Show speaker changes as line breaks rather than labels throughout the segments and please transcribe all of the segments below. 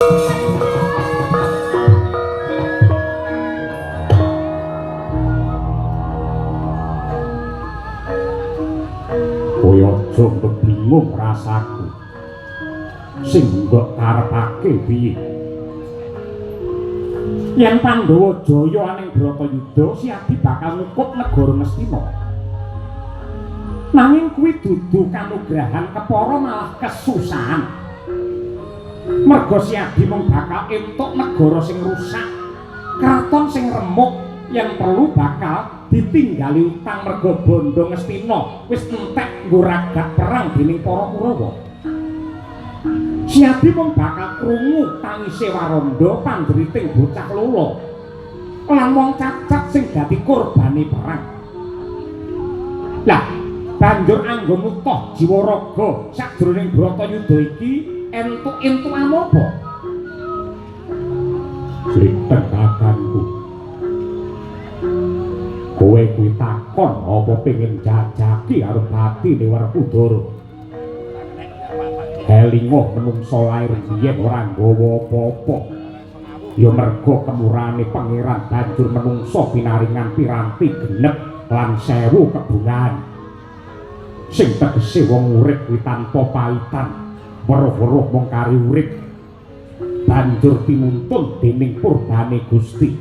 Kowe aja bingung rasaku. Sing mbok karepake piye? Yen Pandhawa jaya aning Bratayuda, Siadi bakal ngukup negara Ngastina. Nanging kuwi dudu kanugrahan kepara malah kesusahan. Merga Siadi mung bakal entuk negara sing rusak, kraton sing remuk, yen perlu bakal ditinggali utang merga bondo Ngastina wis entek nggo ragat perang dening para Kurawa. Siadi mung bakal krungu tangise Waranda pandriting bocah lolo lan wong cacat sing dadi korbane perang. Lah, banjur anggon utuh jiwa raga sajroning Bratayuda iki entuk-entuk apa? Sliteng kakangku. Kowe kuwi takon apa pengin jajaki karo batine Werkudara? Elingo menungsa lair biyen ora nggawa apa-apa. Ya merga kemurane pangeran banjur menungsa pinaringan piranti genep lan 1000 kebungahan. Sing tegese wong urip kuwi tanpa paitan, weruh-weruh mung kari urip. Banjur tinuntun dening purbane Gusti.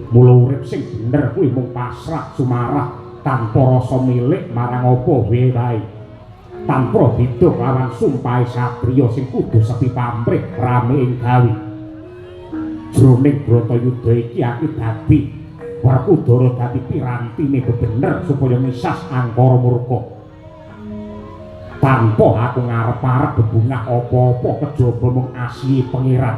Mula urip sing bener kuwi mung pasrah sumarah tanpa rasa milik marang apa wae. Tanpa bidung lawan sumpahe satriya sing kudu sepi pamrih rame ing gawe. Jroning Bratayuda iki aku dadi Werkudara dadi pirantine bebener supaya misas angkara murka. Tanpa aku ngarep-arep bebungah apa-apa kejaba mung asihe pangeran.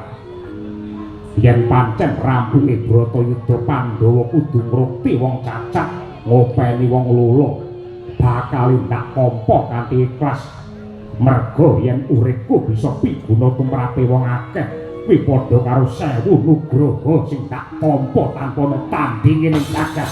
Yen pancen rampunge Bratayuda Pandhawa kudu ngrukti wong cacat, ngopeni wong lolo, bakal ndak tampa kanthi ikhlas. Merga yen uripku bisa piguna tumrape wong akeh, kuwi padha karo 1000 nugraha sing tak tampa tanpa ana tandinge ning jagat.